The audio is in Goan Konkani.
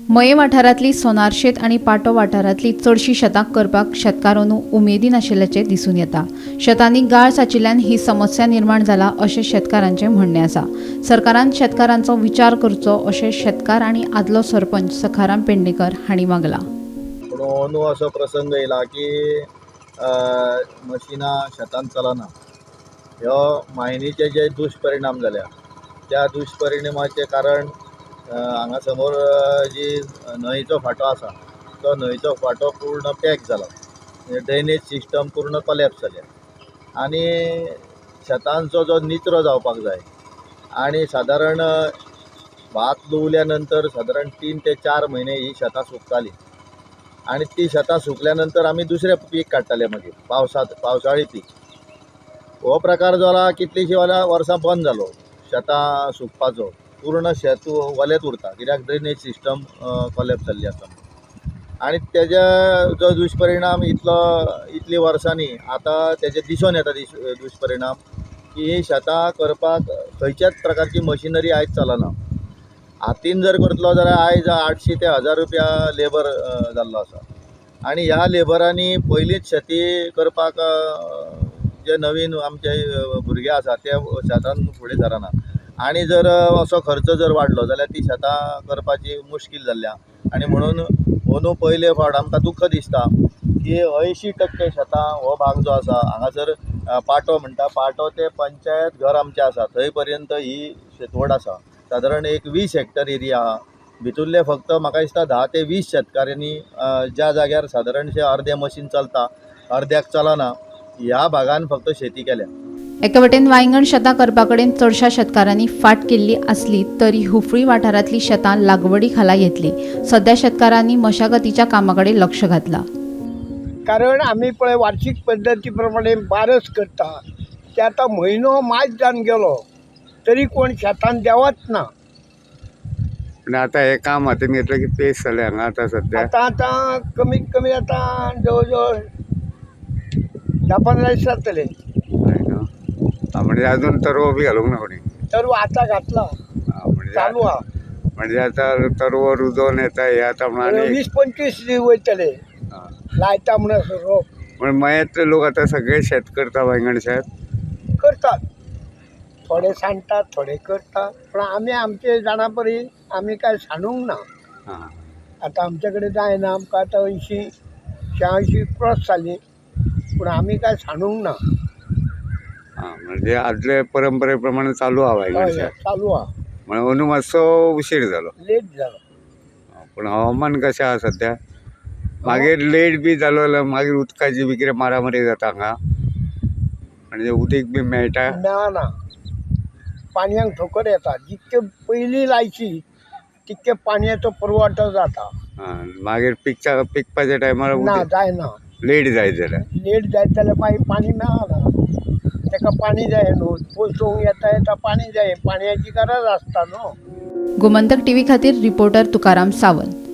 मये वाठारांतली सोनारशेत आनी पाटो वाठारांतली चडशीं शेतां करपाक शेतकार अंदू उमेदीन आशिल्ल्याचें दिसून येता. शेतांनी गाळ साचिल्ल्यान ही समस्या निर्माण जाला अशें शेतकारांचें म्हणणें आसा. सरकारान शेतकारांचो विचार करचो अशें शेतकार आनी आदलो सरपंच सखाराम पेडणेकर हांणी मागलां. पूण अंदू असो प्रसंग येयला की मशिनां शेतान चलना. ह्यो मायनीचे जे दुश्परिणाम जाल्या त्या दुश्परिणामाचें कारण हांगा समोर जी न्हंयचो फांटो आसा तो न्हंयचो फांटो पूर्ण पॅक जाला, ड्रेनेज सिस्टम पूर्ण कोलॅप्स जाल्या आनी शेतांचो जो निचरो जावपाक जाय आनी सादारण भात लुवल्या नंतर सादारण 3 ते 4 म्हयने ही शेतां सुकतालीं आनी ती शेतां सुकल्या नंतर आमी दुसरें पीक काडटाले मागीर पावसाळी पीक. हो प्रकार जाला कितलींशीं वर्सां बंद जालो शेतां सुकपाचो, पूर्ण शेत वलेंच उरता कित्याक ड्रेनेज सिस्टम कोलॅप्स जाल्ली आसा आनी तेज्या जो दुश्परिणाम इतली वर्सांनी आतां तेजे दिसून येता दुश्परिणाम की ही शेतां करपाक खंयच्याच प्रकारची मशिनरी आयज चलना. हातीन जर करतलो जाल्यार आयज 800 ते 1000 रुपया लेबर जाल्लो आसा आनी ह्या लेबरांनी पयलींच शेती करपाक जे नवीन आमचे भुरगे आसा ते शेतान फुडें सरना आनी जर असो खर्च जर वाडलो जाल्यार ती शेतां करपाची मुश्कील जाल्ली आसा. आनी म्हणून अंदू पयले फावट आमकां दुख्ख दिसता की 80% शेतां हो भाग जो आसा हांगासर पाटो म्हणटा, पाटो ते पंचायत घर आमचें आसा थंय पर्यंत ही शेतवड आसा. सादारण एक 20 हेक्टर एरिया आहा, भितुल्ले फक्त म्हाका दिसता 10 ते 20 शेतकारांनी ज्या जाग्यार सादारणशें अर्दें मशीन चलता अर्द्याक चलना ह्या भागान फक्त शेती केल्या. एके वटेन वांयगण शेतां करपा कडेन चडशा शेतकारांनी फाट केल्ली आसली तरी हुफळी वाठारांतली शेतां लागवडी खाला येतली. सध्या शेतकारांनी मशागतीच्या कामा कडेन लक्ष घातलां. कारण आमी पळय वार्षिक पद्दती प्रमाणे बारस करता ते आतां म्हयनो मार्च जावन गेलो तरी कोण शेतान देंवत ना. पूण आतां हें काम हातीन घेतलें की पेस जालें हांगा आतां सद्या आतां आतां कमीत कमी आतां जवळ जवळ 10-15 दीस जातले. म्हणजे अजून तरवो बी घालूंक ना कोणी? तरवो आतां घातला, चालू आहा. म्हणजे आतां तरवो रुजोवन येता हे आतां म्हणून 20-25 दीस वयतले लायता म्हणून रोप. म्हण मयेंतले लोक आतां सगळे शेत करता, वांयगण शेत करतात, थोडे सांडटात थोडे करतात, पूण आमी आमचे जाणा परी आमी कांय सांडूंक ना. आतां आमचे कडेन जायना, आमकां आतां 80-86 क्रॉस जाली पूण आमी कांय सांडूंक ना. म्हणजे आदले परंपरे प्रमाणे चालू आहा वांयगण शेत, चालू आहा. म्हणून अंदू मातसो उशीर जालो, लेट जालो. पूण हवामान कशें आहा सद्या मागीर लेट बी जालो जाल्यार मागीर उदकाची बी कितें मारामारी जाता हांगा, म्हणजे उदीक बी मेळटा मेळना, पाणयाक ठोकर येता. जितके पयलीं लायची तितके पाणयाचो पुरवठो जाता. मागीर पिकपाच्या टायमार ना जायना, लेट जायत जाल्यार, लेट जायत जाल्यार मागीर पाणी मेळना. ताका पाणी जाय न्हू, पोसोवंक येता येता पाणी जाय, पाणयाची गरज आसता न्हू. गोमंतक टीव्ही खातीर रिपोर्टर तुकाराम सावंत.